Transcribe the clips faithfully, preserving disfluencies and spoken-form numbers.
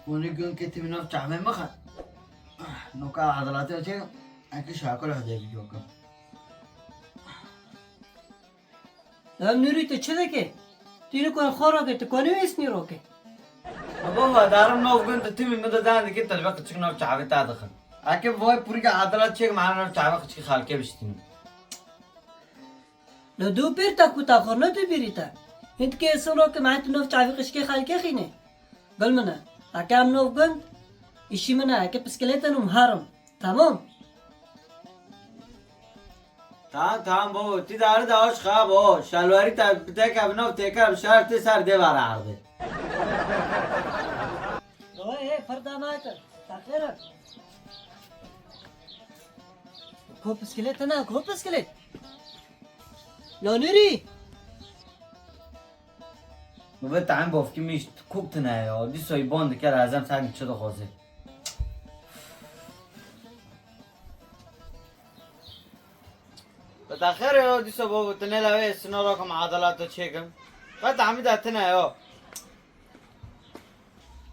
Hûn ê gund ke tîmî nav çavê mixin. Noka edaletê çêkim. Eke şakol hede vîdyokim. Ya Nûrî, tu çi dikê? Tu yî ku xwe rake, tu konî wêsnî roke. Baba, darim nav gund, tu tîmî min de dan dikî, telbe qıçık nav çavê ta dixin. Eke vay purî ke edalet çêkim, ana nav çavê qıçıkî xalkê biştînim. Lo du pêr ta ku ta xorna tu bîrî te. Hindkê siro ke me tu nov çavî qişkê xelkê xînê. Gul min e. Eke em nov gund, îşî min e. Eke piskilêt in û herim. Tamam. Tamam, tamam baba. Ti darî de aşiq ha bo. Şalwarî te bi te ke bi nav têke bi şer tê ser dê vere erdê. Oy, hey, pir dema kir. Takir. Ko piskilêt ne, ko piskilêt. Lo Nûrî. Min vê tayn bofkî mişt kok tine ya. Dîsa îban dike lazem sen çi dixwazî. Bi te xêr e ya dîsa babo, tu nêlewê sino rakim edalet çêkim. Qet tahmîda tine ya.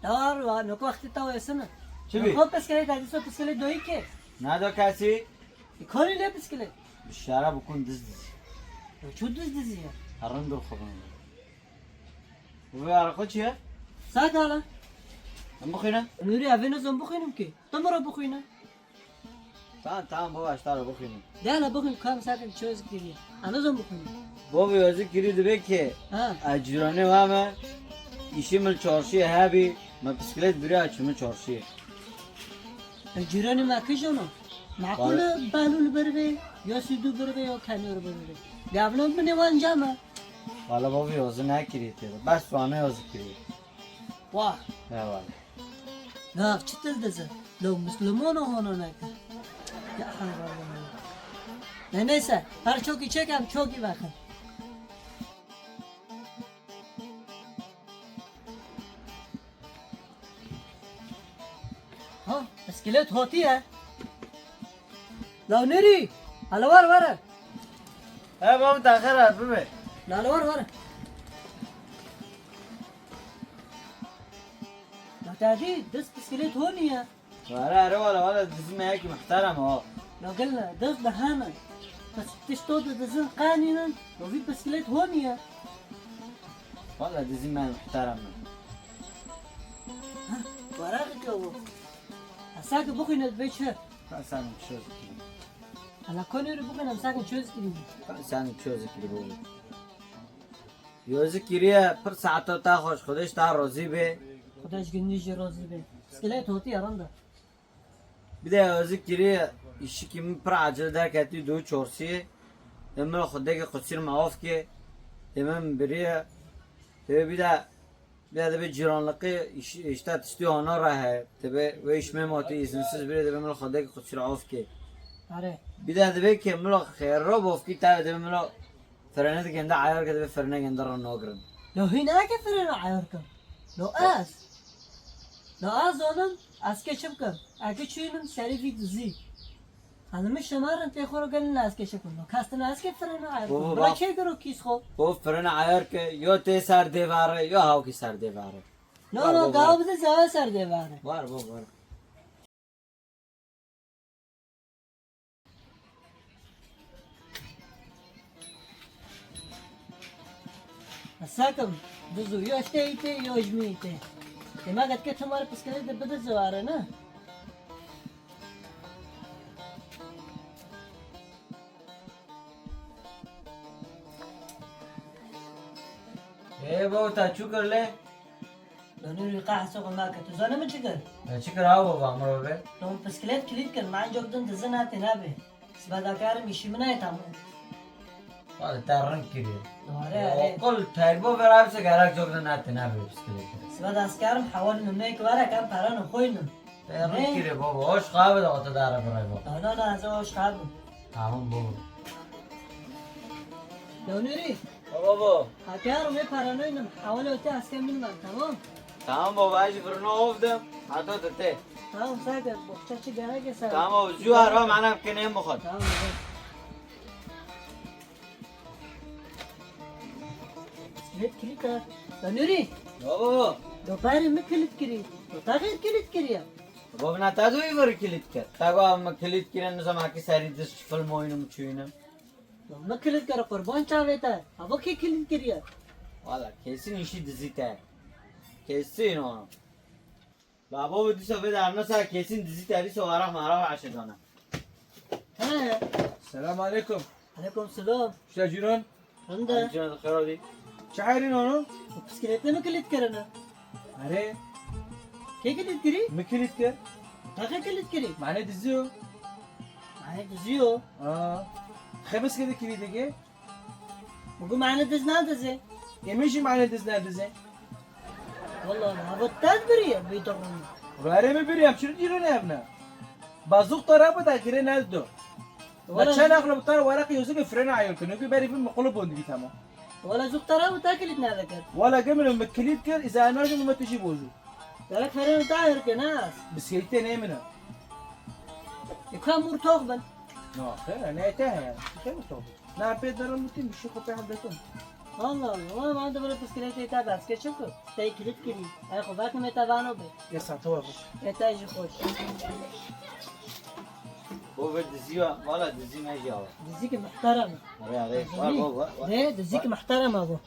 Dar wa, nok wextî taw esine. Çi bî? Xwe piskilê te dîso piskilê doyî ke. Nado kesî. E, konî ne piskilê? Bi şara bikun diz diz. Ya çu diz diz ya? Herin dur xwe bin. Bu ve arako çi ye? Sade ala. Em bixwîne? Nûrî, evê nizom bixwînim ki. Tu min re bixwîne. Tamam, tamam baba, ji te re bixwînim. De hele bixwîn, kam sakin çöz kiriye. Anizom bixwînim. Baba, yazık kiri dibe ki. Ha. Ez cîranê we me, îşî min çarşiyê hebî, me pisklet biriya çimi çarşiyê. E, cîranê me kîjan e? Makul e, belûl bir be, ya sîdû bir be, ya kenyor bir be. Gavno min ê wan cem e. Wala baba, yazı ne kiriye tê. Bes wane yazı kiriye. Wah. He wala. Nav çi til dizi? Lo Müslüman o hono neke. Ya Allah Allah. Ne neyse, her çok içek hem çok iyi bakın. Ha, bisiklet hatiye. La neri? Hala var var. He baba, daxera bibe. La var var. La tadi, dis bisiklet honiye. Were, were, wala, wala, dizî me yekî muhterem o. La gel, dest de heme. Bes tişto de dizin qanînin, lo vî bisiklet honiye. Wala, dizî me muhterem e. Ha, were ki o. Esa ki bixwîne be çi? Ben senin çöz ki. Ala koneri bixwîne, esa ki çöz ki. Ben senin çöz ki bu. Yazı kiriye, pir saeta ta xweş, Xwedê ji te razî be. Xwedê ji gindî jî razî be. Bisiklet hatiye randa. Bir de yazı kiriye, îşikî min pir acil derketî du çorsiyê. Dê min xwedekî qusîr me af ke. Dê min biriye. Dê bir de, bir de, bir cîranlıqî îş-, îşte tiştî hana re he. Dê be, ve işmê ma tu izinsiz biriye, dê be min xwedekî qusîr af ke. Are. Bir de dê be ke min xêr ro bofkî te dê be min Frene de gende ayar ke, dê be frene gende re nagirin. Lo hîn eke frene ayar ke. Lo ez. Lo ez onim, ez ke çi bikim? Eke çûnim serî vî dizî. Hani min şemarin tê xwe ro gelin ez ke çi bikim? Lo kes tine ez ke frene ayar ke. Baba, bak. Çê giro kîs xwe. O frene ayar ke, yo tê ser dê vare, yo hawkî ser dê vare. No, no, gav bide zava ser dê vare. Var, var, var. Sakim, dizu, yo işte ite, yo jmi ite. Dema gatke tumar piskele de bide zivare, ne? Ê, bo, ta çû kir lê? Donî rîqa hesabê me kir. Tu zanî min çi kir? E, çi kir awo va miro be? Tom pisklet kilît kir, man cok din dizin hatî nabê. Sibe da karim îşî min ayê tamam. Valla te ring kiriye. Dore, are. Okul terbo ver abi se gerek cok din hatî nabê pisklet. Sibe da askerim hawal mimeyek vara kan paran xoynin. Te ring kiriye baba. Hoş xabe da ote dara biray baba. Na, na, na, ez hoş xabim. Tamam baba. Donî rî. Baba bo. Hatiyar me paranoynim. Hawale ote aske min var, tamam? Tamam baba, ez jî virno ov dim. Hato te te. Tamam, sade. Bohça çi gerek e sade. Tamam baba, jû harba mana bikine mixwet. Tamam baba. Hep kilit ha. Ya Nuri. Ya baba. Do parê mi kilit kirî. Do ta xêr kilit kiriye. Baba, na ta do îvarî kilit kir. Ta go me kilit kirin, nizam ki serî diz film oyunum çuyunum. Ya me kilit kir, qurban çavê te. Ava kê kilit kiriye? Valla kesin işi dizî te. Kesin onu. Baba, bu dîsa vê dernasa kesin dizî te, dîsa wara mara ve aşedana. He. Selam aleyküm. Aleyküm selam. Şejiron. Hende. Cina xera dî. Çi herin onu? Bu piskilete mi kilit kirine? Are. Kê kilit kirî? Mi kilit kir. Takê kilit kirî. Mane dizî yo. Mane dizî yo. Aa. Xebis kedi kirî dege. Bû mane diz nadizê. Ê min jî mane diz nadizê. Wala, hava te biriye, bê dixwin. Rare mi biriye, em çirî dîro ne evne. Bazuk tara bu da gire nel do. Wala, çend aklı bu tara waraqi yüzü frene ayol kino ki beri film kulu bun dibî tamam. Wala zuk tara bu ta kilit ne dekir. Wala gemino mi kilit kir, iza anajı mi tişi bozu. Gerek frene ta her ke nas. Bisiklete ne mina? Ê ka mûr tox bin. No, xêr, ne te he. Te mi tox bin? Na pê derim mutim, bir şey kopya haldetim. Allah Allah, ulan ben de böyle bisiklete ta bas geçip bu. Te kilit kirî. Ay xo vat me ta vano be. Ya sa tamam. E ta jî xoş. Bu ve diziya, valla dizi me ya. Dizi ki muhterem. Are, are. Var, var, var, var. Ne, dizi ki muhterem bu.